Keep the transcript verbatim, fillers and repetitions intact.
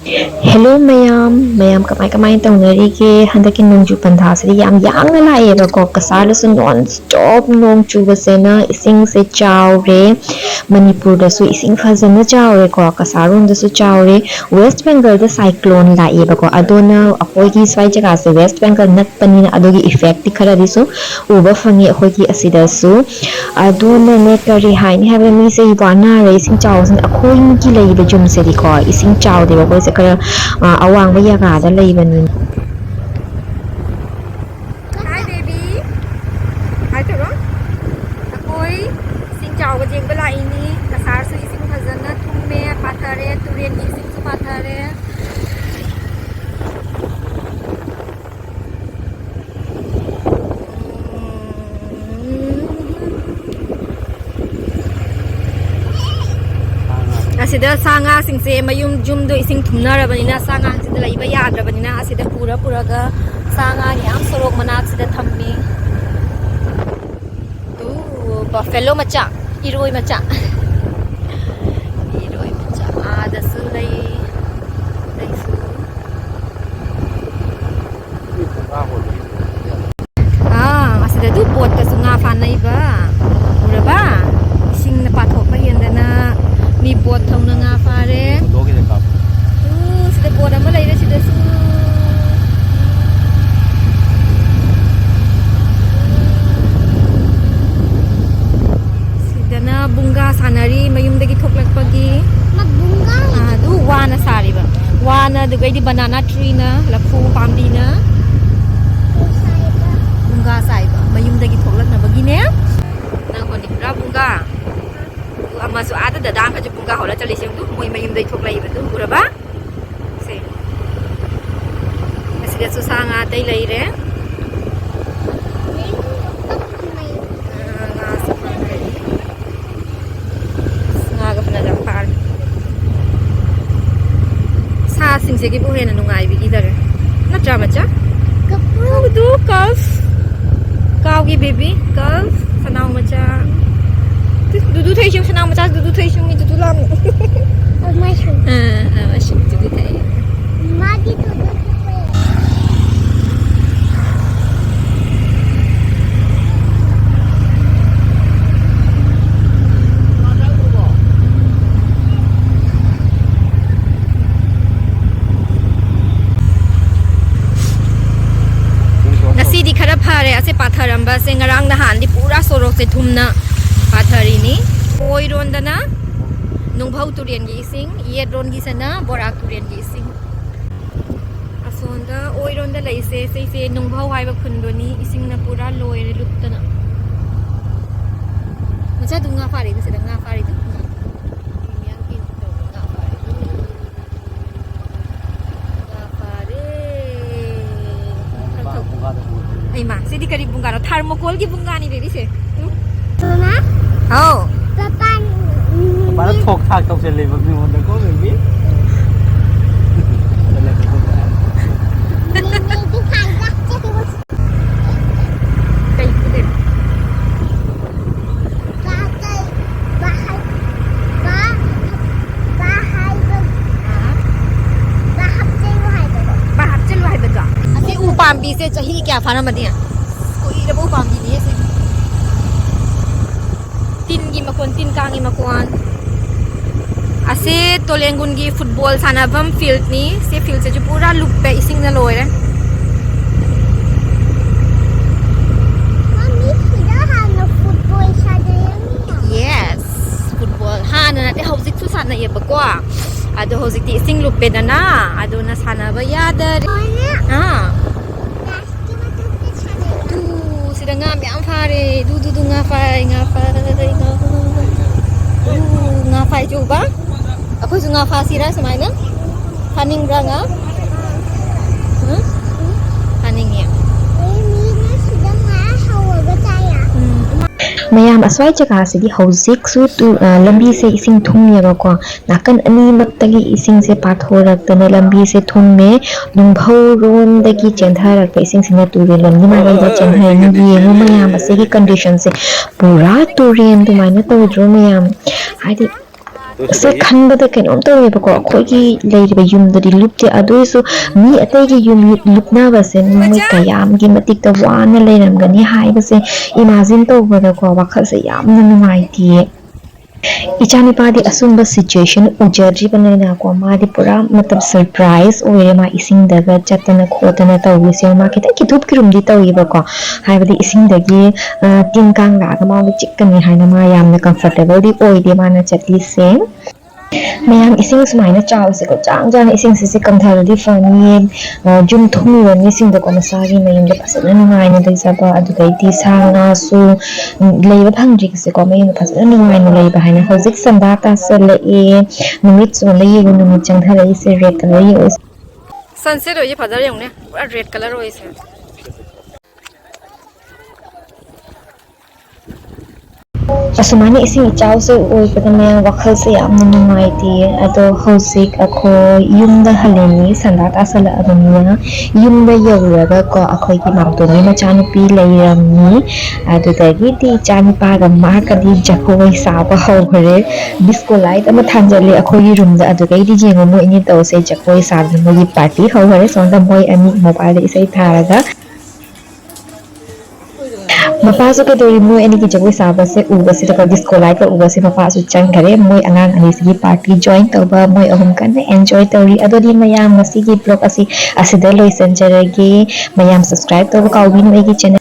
Hello ꯃꯌꯥꯝ, ꯃꯌꯥꯝ ꯀꯃꯥꯏ ꯀꯃꯥꯏꯅ ꯇꯧꯅꯔꯤꯒꯦ? ꯍꯟꯗꯛꯀꯤ ꯅꯣꯡꯖꯨ ꯄꯟꯊꯥꯁꯤꯗꯤ ꯌꯥꯝ ꯌꯥꯡꯅ ꯂꯥꯛꯑꯦꯕꯀꯣ꯫ ꯀꯁꯥꯔꯗꯁꯨ ꯅꯣꯟ ꯁ꯭ꯇꯣꯞ ꯅꯣꯡ ꯆꯨꯕꯁꯤꯅ ꯏꯁꯤꯡꯁꯦ ꯆꯥꯎꯔꯦ꯫ ꯃꯅꯤꯄꯨꯔꯗꯁꯨ ꯏꯁꯤꯡ ꯐꯖꯅ ꯆꯥꯎꯔꯦꯀꯣ, ꯀꯁꯥꯔꯔꯣꯝꯗꯁꯨ ꯆꯥꯎꯔꯦ꯫ ꯋꯦꯁ ꯕꯦꯡꯒꯜꯗ ꯁꯥꯏꯀ꯭ꯂꯣꯟ ꯂꯥꯛꯑꯦꯕꯀꯣ, ꯑꯗꯨꯅ ꯑꯩꯈꯣꯏꯒꯤ ꯁ꯭ꯋꯥꯏ ꯖꯒꯥꯁꯦ ꯋꯦꯁ ꯕꯦꯡꯒꯜ ꯅꯛꯄꯅꯤꯅ ꯑꯗꯨꯒꯤ ꯏꯐꯦꯛꯇꯤ ꯈꯔꯗꯤꯁꯨ ꯎꯕ ꯐꯪꯉꯤ ꯑꯩꯈꯣꯏꯒꯤ ꯑꯁꯤꯗꯁꯨ꯫ ꯑꯗꯨꯅꯅꯦ, ꯀꯔꯤ ꯍꯥꯏꯅꯤ ꯍꯥꯏꯕꯗ, ꯃꯤꯁꯦ ꯋꯥꯅꯔꯦ ꯏꯁꯤꯡ ꯆꯥꯎꯕꯁꯤꯅ꯫ ꯑꯩꯈꯣꯏꯒꯤ ꯂꯩꯔꯤꯕ ꯌꯨꯝꯁꯤꯗꯤꯀꯣ, ꯏꯁꯤꯡ ꯆꯥꯎꯗꯦꯕ, ꯑꯩꯈꯣꯏꯁꯦ ꯈꯔ, ꯑ, ꯑꯋꯥꯡꯕ ꯖꯒꯥꯗ ꯂꯩꯕꯅꯤꯅ꯫ Hi baby. Hi ꯇꯧꯔꯣ꯫ ꯑꯩꯈꯣꯏ ꯏꯁꯤꯡ ꯆꯥꯎꯕ ꯌꯦꯡꯕ ꯂꯥꯛꯏꯅꯤ꯫ ꯀꯁꯥꯔꯁꯨ ꯏꯁꯤꯡ ꯐꯖꯅ ꯊꯨꯝꯃꯦ, ꯄꯥꯊꯔꯦ, ꯇꯨꯔꯦꯟꯒꯤ ꯏꯁꯤꯡꯁꯨ ꯄꯥꯊꯔꯦ꯫ ꯑꯁꯤꯗ ꯁꯥ ꯉꯥꯁꯤꯡꯁꯦ ꯃꯌꯨꯝ ꯌꯨꯝꯗꯣ ꯏꯁꯤꯡ ꯊꯨꯝꯅꯔꯕꯅꯤꯅ ꯁꯥ ꯉꯥꯁꯤꯗ ꯂꯩꯕ ꯌꯥꯗ꯭ꯔꯕꯅꯤꯅ ꯑꯁꯤꯗ ꯄꯨꯔ ꯄꯨꯔꯒ ꯁꯥ ꯉꯥ ꯃꯌꯥꯝ ꯁꯣꯔꯣꯛ ꯃꯅꯥꯛꯁꯤꯗ ꯊꯝꯃꯤ꯫ ꯇꯨ, ꯕꯐꯦꯂꯣ ꯃꯆꯥ, ꯏꯔꯣꯏ ꯃꯆꯥ꯫ ꯏꯔꯣꯏ ꯃꯆꯥ ꯑꯥꯗꯁꯨ ꯂꯩ꯫ ꯂꯩꯁꯨ꯫ ꯑꯥ, ꯑꯁꯤꯗ ꯑꯗꯨ ꯕꯣꯠꯇꯁꯨ ꯉꯥ ꯐꯥꯅꯩꯕ꯫ ꯎꯔꯕ? ꯏꯁꯤꯡꯅ ꯄꯥꯊꯣꯛꯄ ꯍꯦꯟꯗꯅ ꯃꯤ ꯕꯣꯠ ꯊꯧꯅ ꯉꯥ ꯐꯥꯔꯦ꯫ ꯎ, ꯁꯤꯗ ꯕꯣꯠ ꯑꯃ ꯂꯩꯔꯦ ꯁꯤꯗꯁꯨ꯫ ꯁꯤꯗꯅ ꯕꯨꯡꯒꯥ ꯁꯥꯟꯅꯔꯤ ꯃꯌꯨꯝꯗꯒꯤ ꯊꯣꯛꯂꯛꯄꯒꯤ꯫ ꯃꯥ ꯕꯨꯡꯒꯥ ꯑꯥ, ꯑꯗꯨ ꯋꯥꯅ ꯁꯥꯔꯤꯕ꯫ ꯋꯥꯅ, ꯑꯗꯨꯒꯩꯗꯤ banana treeꯅ, ꯂꯐꯨ ꯄꯥꯝꯕꯤꯅ꯫ ꯕꯨꯡꯒꯥ ꯁꯥꯏꯕ ꯃꯌꯨꯝꯗꯒꯤ ꯊꯣꯛꯂꯛꯅꯕꯒꯤꯅꯦ꯫ ꯅꯪ ꯍꯣꯅꯤ ꯄꯨꯔꯥ ꯕꯨꯡꯒꯥ꯫ ꯑꯗꯨ ꯑꯃꯁꯨ ꯑꯥꯗ ꯗꯗꯥ ꯑꯃꯁꯨ ꯕꯨꯡꯒꯥ ꯍꯧꯔ ꯆꯠꯂꯤꯁꯦ ꯑꯗꯨ ꯃꯣꯏ ꯃꯌꯨꯝꯗꯒꯤ ꯊꯣꯛꯂꯛꯏꯕꯗꯨ ꯎꯔꯕ? ꯁꯦ꯫ ꯑꯁꯤꯗꯁꯨ ꯁꯥ ꯉꯥ ꯑꯇꯩ ꯂꯩꯔꯦ꯫ ꯑꯥ, ꯉꯥꯁꯨ ꯐꯪꯒꯅꯤ꯫ ꯉꯥꯒ ꯐꯅꯌꯥꯝ ꯐꯥꯔꯦ꯫ ꯁꯥꯁꯤꯡꯁꯤꯒꯤꯕꯨ ꯍꯦꯟꯅ ꯅꯨꯡꯉꯥꯏꯕꯤꯈꯤꯗꯔꯦ꯫ ꯅꯠꯇ꯭ꯔꯥ, ꯃꯆꯥ? ꯀꯞꯄꯨ꯫ ꯀꯞꯄꯨꯗꯨ, ꯀꯞ꯫ ꯀꯥꯎꯒꯤ baby, ꯀꯞ꯫ ꯁꯅꯥꯎ ꯃꯆꯥ꯫ ꯇꯨ, ꯗꯨꯗꯨ ꯊꯛꯏꯁꯤ, ꯁꯅꯥꯎ ꯃꯆꯥ, ꯗꯨꯗꯨ ꯊꯛꯏꯁꯤ, ꯃꯤ ꯗꯨꯗꯨ ꯂꯥꯝꯃꯤ꯫ ꯑ, ꯑ, ꯑ, ꯑꯁꯤ ꯗꯨꯗꯨ ꯊꯛꯏ꯫ ꯁꯣꯔꯣꯛꯁꯦ ꯊꯨꯝꯅ ꯄꯥꯊꯔꯤꯅꯤ꯫ ꯑꯣꯏꯔꯣꯝꯗꯅ ꯅꯨꯡꯐꯧ ꯇꯨꯔꯦꯟꯒꯤ ꯏꯁꯤꯡ, ꯌꯦꯠꯔꯣꯝꯒꯤꯁꯤꯅ ꯕꯣꯔꯥꯛ ꯇꯨꯔꯦꯟꯒꯤ ꯏꯁꯤꯡ꯫ ꯑꯁꯣꯝꯗ ꯑꯣꯏꯔꯣꯝꯗ ꯂꯩꯁꯦ, ꯁꯤꯁꯦ ꯅꯨꯡꯐꯧ ꯍꯥꯏꯕ ꯈꯨꯟꯗꯨꯅꯤ꯫ ꯏꯁꯤꯡꯅ ꯄꯨꯔꯥ ꯂꯣꯏꯔꯦ ꯂꯨꯞꯇꯅ꯫ ꯃꯆꯥꯗꯨ ꯉꯥ ꯐꯥꯔꯤꯗꯨ, ꯁꯤꯗ ꯉꯥ ꯐꯥꯔꯤꯗꯨ꯫ ꯉꯥ ꯐꯥꯔꯦ꯫ ꯍꯩꯃꯥ, ꯁꯤꯗꯤ ꯀꯔꯤ ꯕꯨꯡꯒꯥꯅꯣ? ꯊꯥꯔꯃꯣꯀꯣꯜꯒꯤ ꯕꯨꯡꯒꯥꯅꯤ ꯕꯦꯕꯤꯁꯦ꯫ ꯇꯨ꯫ ꯃꯃꯥ? ꯍꯥꯎ꯫ ꯄꯄꯥ, ꯄꯄꯥꯅ ꯊꯣꯛ ꯊꯥꯛ ꯇꯧꯁꯜꯂꯦꯕ ꯃꯤꯉꯣꯟꯗꯀꯣ, ꯕꯦꯕꯤ꯫ ꯃꯤꯃꯤꯗꯤ ꯈꯥꯏꯗ꯫ ꯀꯩ ꯄꯨꯗꯣꯏꯅꯣ? ꯕꯥ ꯀꯩ, ꯕꯥ ꯍꯥꯏ-, ꯕꯥ, ꯕꯥ ꯍꯥꯏꯕ-, ꯑꯥ꯫ ꯕꯥ ꯍꯥꯞꯆꯤꯜꯂꯨ ꯍꯥꯏꯕꯗꯣ꯫ ꯕꯥ ꯍꯥꯞꯆꯤꯜꯂꯨ ꯍꯥꯏꯕꯗꯣ? ꯑꯁꯤ ꯎ ꯄꯥꯝꯕꯤꯁꯦ ꯆꯍꯤ ꯀꯌꯥ ꯐꯥꯔꯝꯃꯅꯤ? ꯀꯨꯏꯔꯕ ꯎ ꯄꯥꯝꯕꯤꯅꯦ ꯁꯤ꯫ ꯇꯤꯟꯒꯤ ꯃꯈꯣꯟ, ꯇꯤꯟ ꯀꯥꯡꯒꯤ ꯃꯈꯣꯟ꯫ ꯑꯁꯤ ꯇꯣꯂꯦꯡꯒꯨꯟꯒꯤ ꯐꯨꯠꯕꯣꯜ ꯁꯥꯟꯅꯐꯝ ꯐꯤꯜꯗꯅꯤ꯫ ꯁꯤ ꯐꯤꯜꯗꯁꯤꯁꯨ ꯄꯨꯔꯥ ꯂꯨꯞꯄꯦ, ꯏꯁꯤꯡꯅ ꯂꯣꯏꯔꯦ꯫ ꯃꯝꯃꯤ, ꯁꯤꯗ ꯍꯥꯟꯅ ꯐꯨꯠꯕꯣꯜ ꯁꯥꯟꯅꯔꯝꯃꯤꯅ꯫ Yes, ꯐꯨꯠꯕꯣꯜ ꯍꯥꯟꯅ ꯅꯠꯇꯦ, ꯍꯧꯖꯤꯛꯁꯨ ꯁꯥꯟꯅꯩꯌꯦꯕꯀꯣ꯫ ꯑꯗꯣ ꯍꯧꯖꯤꯛꯇꯤ ꯏꯁꯤꯡ ꯂꯨꯞꯄꯦꯗꯅ, ꯑꯗꯨꯅ ꯁꯥꯟꯅꯕ ꯌꯥꯗꯔꯦ꯫ ꯍꯣꯏꯅꯦ꯫ ꯑꯥ꯫ ꯒ꯭ꯂꯥꯁꯀꯤ ꯃꯊꯛꯇ ꯁꯥꯟꯅꯩ꯫ ꯇꯨ, ꯁꯤꯗ ꯉꯥ ꯃꯌꯥꯝ ꯐꯥꯔꯦ꯫ ꯗꯨ, ꯗꯨ, ꯗꯨ, ꯉꯥ ꯐꯥꯏ, ꯉꯥ ꯐꯥꯏ, ꯉꯥ ꯐꯥꯏ꯫ ꯎ, ꯉꯥ ꯐꯥꯏ ꯆꯨꯕ꯫ ꯑꯩꯈꯣꯏꯁꯨ ꯉꯥ ꯐꯥꯁꯤꯔꯥ ꯁꯨꯃꯥꯏꯅ? ꯐꯥꯅꯤꯡꯕ꯭ꯔꯥ ꯉꯥ? ꯎꯝ? ꯐꯥꯅꯤꯡꯉꯦ꯫ ꯑꯦ, ꯃꯤꯅ ꯁꯤꯗ ꯉꯥ ꯍꯧꯔꯒ ꯆꯥꯏꯌꯦ꯫ ꯎꯝ꯫ ꯃꯌꯥꯝ, ꯑꯁ꯭ꯋꯥꯏ ꯖꯒꯥꯁꯤꯗꯤ ꯍꯧꯖꯤꯛꯁꯨ ꯇꯨ-, ꯑ, ꯂꯝꯕꯤꯁꯦ ꯏꯁꯤꯡ ꯊꯨꯝꯃꯦꯕꯀꯣ꯫ ꯅꯥꯀꯟ ꯑꯅꯤꯃꯛꯇꯒꯤ ꯏꯁꯤꯡꯁꯦ ꯄꯥꯊꯣꯔꯛꯇꯅ ꯂꯝꯕꯤꯁꯦ ꯊꯨꯝꯃꯦ꯫ ꯅꯨꯡꯐꯧꯔꯣꯝꯗꯒꯤ ꯆꯦꯟꯊꯔꯛꯄ ꯏꯁꯤꯡꯁꯤꯅ ꯇꯨꯔꯦꯜ ꯂꯣꯝꯒꯤ ꯃꯥꯏꯀꯩꯗ ꯆꯦꯟꯊꯔꯛꯏ꯫ ꯌꯦꯡꯉꯨ ꯃꯌꯥꯝ, ꯑꯁꯤꯒꯤ condition ꯁꯦ ꯄꯨꯔꯥ ꯇꯨꯔꯦꯟ ꯑꯗꯨꯃꯥꯏꯅ ꯇꯧꯗ꯭ꯔꯣ ꯃꯌꯥꯝ? ꯍꯥꯏꯗꯤ, ꯑꯁꯦ ꯈꯟꯕꯗ ꯀꯩꯅꯣꯝ ꯇꯧꯋꯦꯕꯀꯣ꯫ ꯑꯩꯈꯣꯏꯒꯤ ꯂꯩꯔꯤꯕ ꯌꯨꯝꯗꯗꯤ ꯂꯨꯞꯇꯦ, ꯑꯗꯨ ꯑꯣꯏꯔꯁꯨ ꯃꯤ ꯑꯇꯩꯒꯤ ꯌꯨꯝ ꯂꯨꯞ-, ꯂꯨꯞꯅꯕꯁꯦ ꯃꯣꯏ ꯀꯌꯥꯝꯒꯤ ꯃꯇꯤꯛꯇ ꯋꯥꯅ ꯂꯩꯔꯝꯒꯅꯤ ꯍꯥꯏꯕꯁꯦ imagine ꯇꯧꯕꯗꯀꯣ ꯋꯥꯈꯜꯁꯦ ꯌꯥꯝꯅ ꯅꯨꯡꯉꯥꯏꯇꯦꯌꯦ꯫ ꯏꯆꯥꯅꯨꯄꯥꯗꯤ ꯑꯁꯨꯝꯕ situation ꯎꯖꯗ꯭ꯔꯤꯕꯅꯤꯅꯀꯣ, ꯃꯥꯗꯤ ꯄꯨꯔꯥ ꯃꯇꯝ surprise ꯑꯣꯏꯔꯦ꯫ ꯃꯥ ꯏꯁꯤꯡꯗꯒ ꯆꯠꯇꯅ ꯈꯣꯠꯇꯅ ꯇꯧꯔꯤꯁꯦ, ꯃꯥ ꯈꯤꯇꯪ ꯈꯤꯊꯨꯞ ꯈꯤꯔꯨꯝꯗꯤ ꯇꯧꯏꯕꯀꯣ, ꯍꯥꯏꯕꯗꯤ ꯏꯁꯤꯡꯗꯒꯤ ꯇꯤꯟ ꯀꯥꯡ ꯂꯥꯛꯑꯒ ꯃꯥꯕꯨ ꯆꯤꯛꯀꯅꯤ ꯍꯥꯏꯅ ꯃꯥ ꯌꯥꯝꯅ comfortableꯗꯤ ꯑꯣꯏꯗꯦ ꯃꯥꯅ ꯆꯠꯂꯤꯁꯦ꯫ ꯃꯌꯥꯝ, ꯏꯁꯤꯡ ꯁꯨꯃꯥꯏꯅ ꯆꯥꯎꯁꯦꯀꯣ, ꯆꯥꯡ ꯆꯥꯡꯅ ꯏꯁꯤꯡꯁꯤꯁꯦ ꯀꯪꯊꯔꯗꯤ ꯐꯅꯤꯌꯦ꯫ ꯌꯨꯝ ꯊꯨꯝꯂꯤꯕ ꯃꯤꯁꯤꯡꯗꯀꯣ, ꯃꯁꯥꯒꯤ ꯃꯌꯨꯝꯗ ꯐꯖꯅ ꯅꯨꯡꯉꯥꯏꯅ ꯂꯩꯖꯕ, ꯑꯗꯨꯗꯩꯗꯤ ꯁꯥ ꯉꯥꯁꯨ ꯂꯩꯕ ꯐꯪꯗ꯭ꯔꯤꯕꯁꯦꯀꯣ, ꯃꯌꯨꯝꯗ ꯐꯖꯅ ꯅꯨꯡꯉꯥꯏꯅ ꯂꯩꯕ ꯍꯥꯏꯅ꯫ ꯍꯧꯖꯤꯛ ꯁꯟꯗꯥ ꯇꯥꯁꯜꯂꯛꯑꯦ꯫ ꯅꯨꯃꯤꯠ ꯆꯣꯟꯗ ꯌꯦꯡꯉꯨ, ꯅꯨꯃꯤꯠ ꯆꯪꯊꯔꯛꯏꯁꯦ, red colour ꯌꯦꯡꯉꯨ꯫ Sunset ꯑꯣꯏꯁꯦ ꯐꯖꯔꯦ ꯌꯦꯡꯉꯨꯅꯦ, ꯄꯨꯔꯥ red colour ꯑꯣꯏꯁꯦ꯫ ꯑꯁꯨꯃꯥꯏꯅ ꯏꯁꯤꯡ ꯏꯆꯥꯎꯁꯦ ꯑꯣꯏꯕꯗ ꯃꯌꯥꯝ ꯋꯥꯈꯜꯁꯦ ꯌꯥꯝꯅ ꯅꯨꯡꯉꯥꯏꯇꯦ꯫ ꯑꯗꯣ ꯍꯧꯖꯤꯛ ꯑꯩꯈꯣꯏ ꯌꯨꯝꯗ ꯍꯜꯂꯅꯤ, ꯁꯟꯗꯥ ꯇꯥꯁꯜꯂꯛꯑꯕꯅꯤꯅ꯫ ꯌꯨꯝꯗ ꯌꯧꯔꯒꯀꯣ, ꯑꯩꯈꯣꯏꯒꯤ ꯃꯥꯝꯇꯣꯟꯒꯤ ꯃꯆꯥꯅꯨꯄꯤ ꯂꯩꯔꯝꯃꯤ, ꯑꯗꯨꯗꯒꯤꯗꯤ ꯏꯆꯥꯅꯨꯄꯥꯒ ꯃꯥꯒꯗꯤ ꯖꯒꯣꯏ ꯁꯥꯕ ꯍꯧꯈ꯭ꯔꯦ꯫ Disco light ꯑꯃ ꯊꯥꯟꯖꯜꯂꯦ ꯑꯩꯈꯣꯏꯒꯤ roomꯗ, ꯑꯗꯨꯗꯩꯗꯤ ꯌꯦꯡꯉꯣ ꯃꯣꯏ ꯑꯅꯤ ꯇꯧꯁꯦ, ꯖꯒꯣꯏ ꯁꯥꯗꯅ ꯃꯣꯏꯒꯤ party ꯍꯧꯈ꯭ꯔꯦ꯫ ꯁꯣꯝꯗ ꯃꯣꯏ ꯑꯅꯤ mobileꯗ ꯏꯁꯩ ꯊꯥꯔꯒ ꯃꯄꯥꯁꯨ ꯀꯩꯗꯧꯔꯤ? ꯃꯣꯏ ꯑꯅꯤꯒꯤ ꯖꯒꯣꯏ ꯁꯥꯕꯁꯦ ꯎꯕꯁꯤꯗꯀꯣ, disco lightꯀ ꯎꯕꯁꯦ ꯃꯄꯥꯁꯨ ꯆꯪꯈꯔꯦ꯫ ꯃꯣꯏ ꯑꯉꯥꯡ ꯑꯅꯤꯁꯤꯒꯤ party join ꯇꯧꯕ, ꯃꯣꯏ ꯑꯍꯨꯝ ꯀꯟꯅ enjoy ꯇꯧꯔꯤ꯫ ꯑꯗꯨꯗꯤ ꯃꯌꯥꯝ, ꯉꯁꯤꯒꯤ vlog ꯑꯁꯤ ꯑꯁꯤꯗ ꯂꯣꯏꯁꯤꯟꯖꯔꯒꯦ꯫ ꯃꯌꯥꯝ subscribe ꯇꯧꯕ ꯀꯥꯎꯕꯤꯅꯨ ꯑꯩꯒꯤ channel꯫